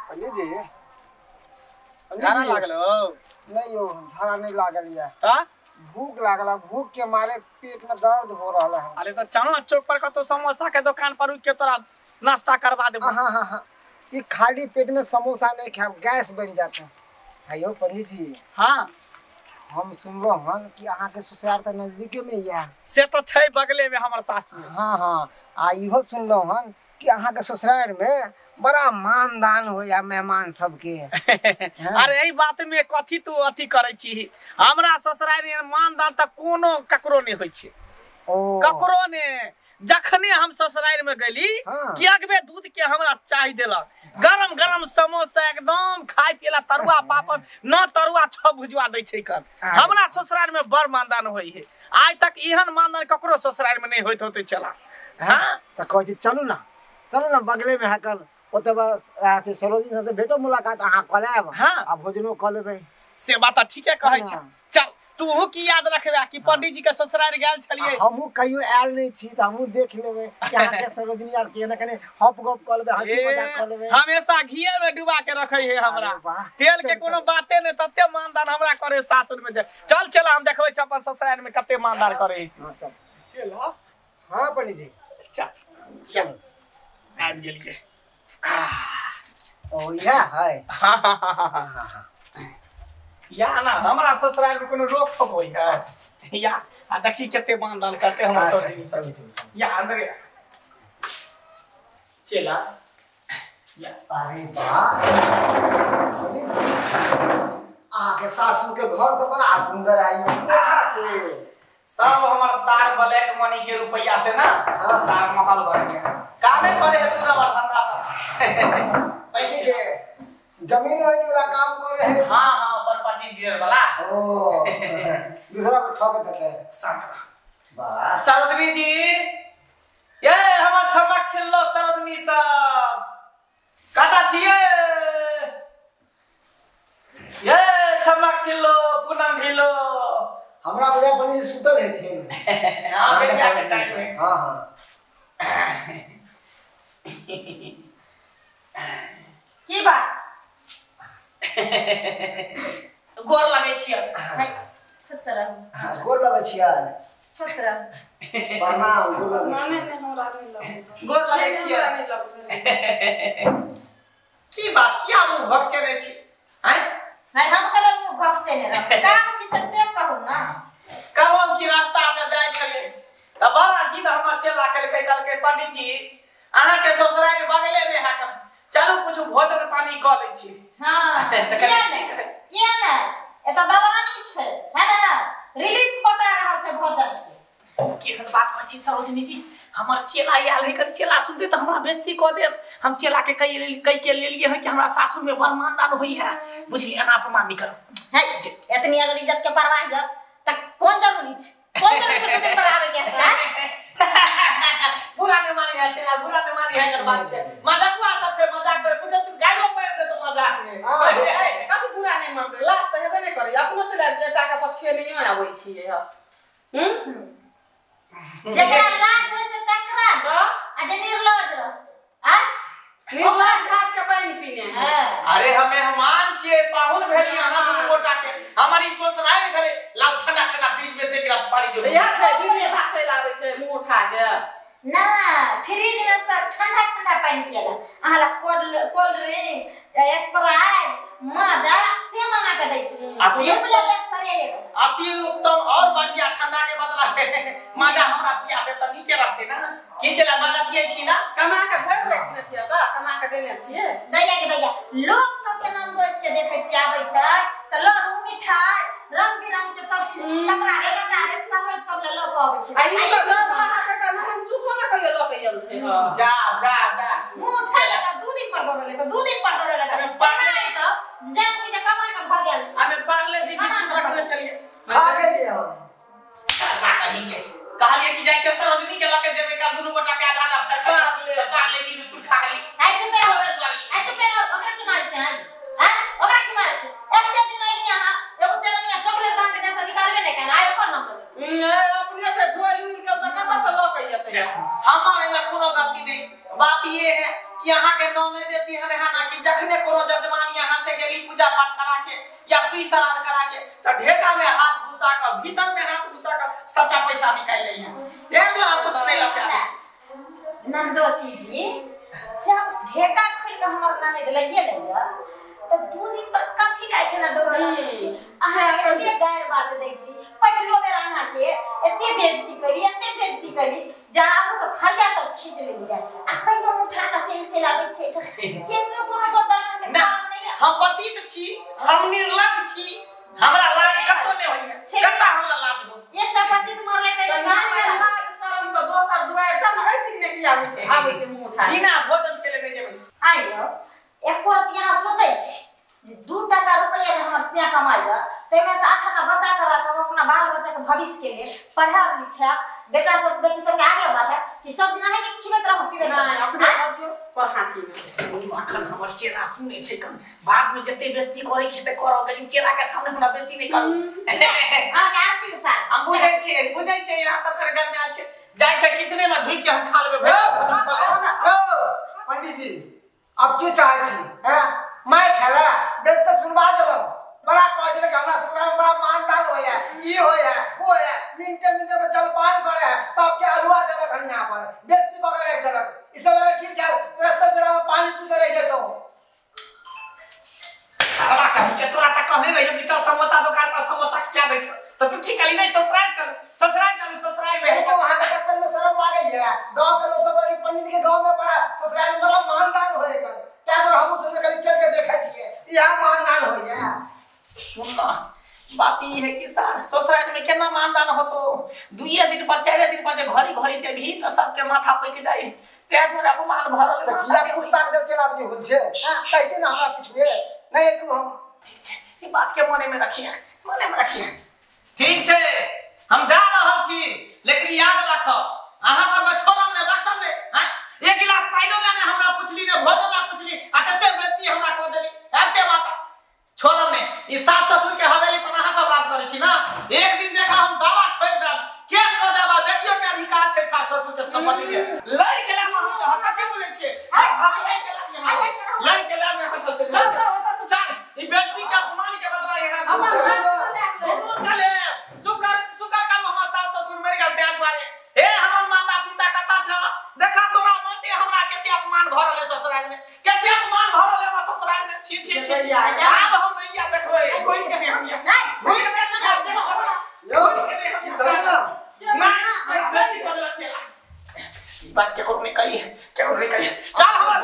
पंडित जी झाड़ा लागल हो? नहीं यो झाड़ा नहीं लागल या त भूख लागल, भूख के मारे पेट में दर्द हो रहा है। अरे तो चल चौक पर कतो समोसा के दुकान पर रुक के तोरा नाश्ता करवा देबो। हां हां हां, ये खाली पेट में समोसा नहीं खाब, गैस बन जाता है। हायो पंडित जी। हां हम सुनलो हन कि अहाँ के ससुराल त नजदीके में या से तो छै बगले में हमर सासु। हां हां, आ इहो सुनलो हन कि अहाँ के ससुराल में बड़ा मानदान होया मेहमान सबके। अरे एही बात में कथी तू अथी करै छी? हमरा ससुराल में मानदान त कोनो ककरो नहीं होई छै। ओ ककरो ने। जखने हम ससुराल में गेली कि अगबे दूध के हमरा चाय देलक, गरम गरम समोसा एकदम खाय पियला, तरुआ पापड़ न तरुआ छ भुजवा दै छै कर। हमरा ससुराल में बड़ मानदान होई है, आज तक एहन मानदान ककरो ससुराल में नहीं होइत होते चला। हां त कहै छी चलू ना, चलू ना बगले में है कल ओते बस अथी सरोजिनी से भेटो मुलाकात अहाँ क लेब। हां आ भोजनो क लेबै। से बात ठीके कहै छै। चल तू की याद रखबे कि पंडित जी के ससुराल गेल छलिए? हमहू कहियो आयल नहीं छी त हमहू देख लेबै कि अहाँ के सरोजिनी यार के ना कने हप गप क लेबै, हंसी मजाक क लेबै। हमेशा घिए में डुबा के रखै है हमरा, तेल के कोनो बाते नै, तते मानदान हमरा करे सासुर में। चल चल हम देखबै छ अपन ससुराल में कते मानदान करे है। चल। हां पंडित जी चल चल आबि गेलिए। ओ या है। हां हां हां या ना हमरा ससुराल में कोनो रोक ठोक होई है या? आ देखी कते मानदान करते हमरा ससुराल। या अंदर चला या। अरे वाह अहाँ के सासू के घर तो बड़ा सुंदर है कोठा के सब हमर सार ब्लैक मनी के रुपया से ना सार महल बन गया। कामे करे है पूरा धंधा त पैसे के जमीन होई वाला काम करे है। हां हां प्रॉपर्टी डीलर वाला। ओ दूसरा को ठोक देते है। शांत वाह सरोजनी जी, ये हमर छमक छिल्लो सरोजनी सब कता छिए? ये छमक छिल्लो पूनम ढिल्लो हमरा बुझा पंडित जी सुतल हेथिन। हां बेटिया के टाइम में। हां हां की बात? गोर लगै छियै। खुश रहू। हां गोर लगै छियै। खुश रहू। प्रणाम। गोर लगै छियै। नहीं हमरा नहीं लगै। गोर लगै छियै। नहीं लगै। की बात किया मुंह भकचेने छी? हैं नहीं हम कले मुंह भकचेने रह का की छै से कहू ना। कहू कि रास्ता से जाय छलियै त बड़ा जिद हमर चेला केलकै, कहलकै पंडित जी अहाँ के ससुराल बगले में है कर, चलू कुछ भोजन पानी क लै छी। हां किया ने एत दलानी छै है ना, रिलीफ बटा रहल छै भोजन के। केहन बात कहै छी सरोजनी जी? हमर चेला आयल है कन चेला सुनते त हमरा बेइज्जती क देत। हम चेला के कहि के लेलिए है कि हमरा सासुर में बड़ मानदान होई है, बुझली? एना अपमान नहीं करू। है एतनी अगर इज्जत के परवाह है त कोन जरूरी छै? कोन जरूरी छै तुम पर आवे के? बुरा नहीं मानी है चेला, बुरा नहीं मानी है कर बात के मजाकुआ सब से मजाक करे कुछ गायरो पैर दे तो मजाक में। कभी बुरा नहीं मानते, लाज त हेबे नहीं करे। अपनो चला के टाका पछिए नहीं आबै छियै। हम जकरा लाज होइ छै तकरा न, आ जे निर्लज रहतै आ निर्लज भात के पानि पीने है। अरे हम मेहमान छियै, पाहुन भेली अहाँ दुनू गोटा के, हमर ई ससुराल भेलै। लाउ ठंडा ठंडा फ्रिज में से गिलास पानी दियौ। इहा छै बीरे भात चलि आबै छै मुंह उठा के ना, फ्रिज में से ठंडा ठंडा पानी पियला। अहाँ ला कोल्ड ड्रिंक स्प्राइट माजा से मंगा के दै छी। अति उत्तम और बढ़िया ठंडा के बदला माजा हमरा पिया दे त नीके रहते ना। की चला माजा पिए छी ना? कमा के भरि रखने छियै त कमा के देने छियै। दैया के दैया लोक सब के नाम दोस के देखै छी आबै छै त लड़ू मिठाई रंग बिरंग के सब चीज कपड़ा रे लता रे सब सब ले लऽ के आबै छै। आ ई त घर वाला के हम चूसो ना कहियो लऽ के आयल छै। जा जा जा मुंह उठा ले त 2 दिन पर दौड़ले त 2 दिन पर दौड़ले त पागल त जान के जे कमा के भ गेल छै। अबे पागले जी बिस्कुट रखने छलिए खा गेलिए हम। का कही के कहलिए कि जाय छै सरोजनी के लके जेबे का दुनू गोटा के आधा आधा पागले पागले जी बिस्कुट खा गेली। आइ चुप रहो, आइ चुप रहो। ओकरा की मारै छै? हां ओकरा की मारै छै? एते दिन आइली अहाँ एगो चरनिया चॉकलेट दान के जैसा निकालबे नै केना, आइ ओकर नाम लेबै। नै अपने से झोल उड़ गेल त कतऽ से लऽ के एतै? हमर एमे कोनो गलती नहीं। बात ये है कि अहाँ के नौ नहीं देती हन है ना कि जखने कोनो जजमानी यहाँ से गेली पूजा पाठ करा के या सुई सराद करा के त ढेका में हाथ घुसा के भीतर में हाथ घुसा के सबटा पैसा निकाल लै है। तें दुआरे कुछ नहीं लके आबै छी। नंदोसी जी जब ढेका खोल के हमर ननद लइए लइया त 2 दिन पर कथी लाइ ठना दौड़ रहल छी। अहाँ एते गायर बात दै छी। पछिलो बेर अहाँ के एते बेइज्जती करी एते बेइज्जती करी जहाँ आबो सब फरिया तक खींच लेलियै आ तैयो उठा के चलि चलि आबै छी। केनियो कोनो गोतर अहाँ के सामने नहीं। हम पतित छी, हम निर्लज छी, हमरा लाज कतौ नहीं होइए। कतौ हमरा लाज हो एक सौ पतित मरलै त लाज शरम त दोसर दुआरि टा में ऐसी ने कि आबै छै मुंह उठा बिना भोजन के ले नहीं जेबै। आइयो एको रात यहाँ सोचै छी जे 2 टका रुपैआ जे हमर सिया कमाइया ताहिमे से 8 आना बचा के राखब अपना बाल बच्चा के भविष्य के लेल, पढ़ायब लिखायब, बेटा सब बेटी सबके आगे बढ़ायब कि सब दिन अहाँके खिबैत रहब पीबैत नहि रहब। अपने दियौ पर हाथी में सुनू अखन हमर चेला सुनै छै कन बाद में जते बेइज्जती करै के त करब लेकिन चेला के सामने हमरा बेइज्जती नहीं करू। अहाँके आरती उतार। हम बुझै छियै यहाँ सब के घर में आयल छै जाइ छै किचने में ढुकि के हम खा लेबै। पंडित जी अब की चाहे छी हैं मार खेला बेस तक सुनवा देलौ बड़ा कह देलक हमरा ससुराल में बड़ा मानदान होया ई होया वो होया मिनटे मिनटे में जलपान करे है बाप के अरुआ देलक हन यहाँ पर बेइज्जती कऽ के रख देलक। ई सब ठीक जाओ रास्ता बेरा में पानी पी के रह जेतौ। साला कहि के तोरा त कहने रहियो कि चल समोसा दुकान पर समोसा खिया दै छ त तू की कहली नहीं ससुराल चल ससुराल चल ससुराल में तो वहां के डॉक्टर में शर्म लागै है। गांव के लोग सब पंडित जी के गांव में बड़ा ससुराल में बड़ा मानदान होय कर क्या जो हम उसने खाली चल के देखै छियै यहां मानदान होय है। सुन ना बात ई है कि सर ससुराल में केना मानदान होतो 2 दिन पर 4 दिन पर जे घरी घरी जेबही त सबके माथा पकि जाई तें दुआरे अपमान भरल त किया कुत्ता के चला आबि होल छै कहते ना हमरा पिछुए नहीं तू हम ठीक छै ई बात के मने में रखिए मने में रखिए। ठीक छै हम जा रहल छी लेकिन याद राखब अहाँ सब के छोड़ब ने बक्सब ने। हां एक गिलास पाइनो ला ने हमरा पुछली ने भोजन ला पुछली आ कते बेइज्जती हमरा कह देली एते माता छोड़ब ने। ई सास ससुर के हवेली पर अहाँ सब राज करै छी ना एक दिन देखा हम दावा ठोक देब केस कर देब देखियो के अधिकार छै सास ससुर के संपत्ति के लड़ गेला में हम सब कथि बुझै छियै लड़ गेला में हम सब चल चल ई बेइज्जती के अपमान के बदला यहाँ दुनू साले सुकर सुकर काल हमर सास ससुर मरि गेल तें दुआरे हे हमर माता पिता कता छ देखा तोरा मरते हमरा कते अपमान भ रहल ससुराल में कते अपमान भ रहल हमर ससुराल में छी छी छी आब हम नैया देखबै कोई के नहीं हम नहीं कोई के नहीं यो चल ना नहीं बेइज्जती बदला चला ई बात केकरो नहीं कही केकरो नहीं कही चल हमर